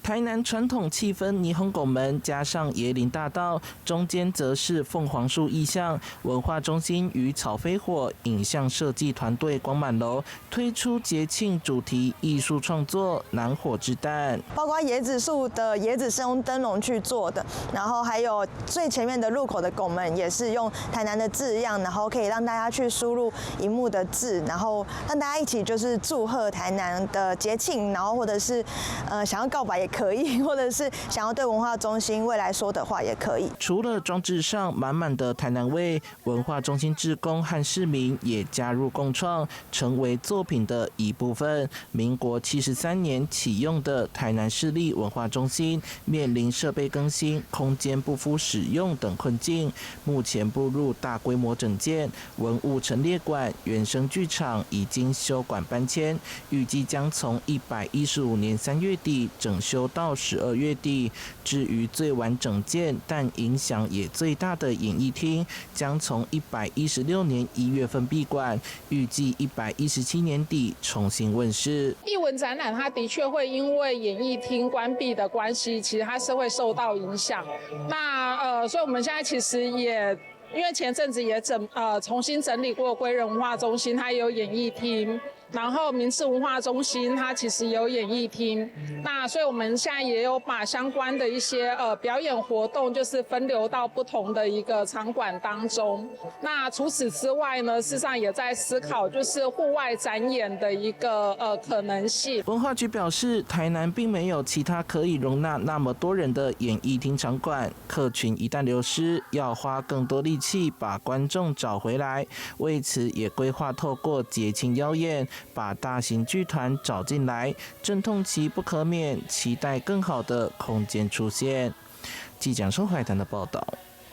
台南傳統氣氛霓虹拱門，加上椰林大道，中間則是鳳凰樹意象。文化中心與草飛火影像設計團隊光滿樓推出節慶主題藝術創作《南火之誕》。包括椰子樹的椰子是用燈籠去做的，然後還有最前面的入口的拱門也是用台南的字樣，然後可以讓大家去輸入螢幕的字，然後讓大家一起就是祝賀台南的節慶，然後或者是想要告白也可以，或者是想要對文化中心未來說的話也可以。除了裝置上滿滿的台南味，文化中心志工和市民也加入共創，成為作品的一部分。民國73年啟用的台南市立文化中心，面臨設備更新、空間不敷使用等困境，目前步入大規模整建，文物陳列館、原生劇場已經休館搬遷，預計將從115年3月底整修到12月底。至於最晚整建但影響也最大的演藝廳，將從116年1月份閉館，預計117年底重新問世。藝文展覽它的確會因為演藝廳關閉的關係，其實它是會受到影響。那所以我們現在其實也因為前陣子也重新整理過歸仁文化中心，它有演藝廳。然後民視文化中心它其實有演藝廳，那所以我們現在也有把相關的一些表演活動，就是分流到不同的一個場館當中。那除此之外呢，事實上也在思考就是戶外展演的一個可能性。文化局表示，台南並沒有其他可以容納那麼多人的演藝廳場館，客群一旦流失，要花更多力氣把觀眾找回來。為此，也規劃透過節慶邀演，把大型劇團找進來，陣痛期不可免，期待更好的空間出現。記者蘇懷談的報道。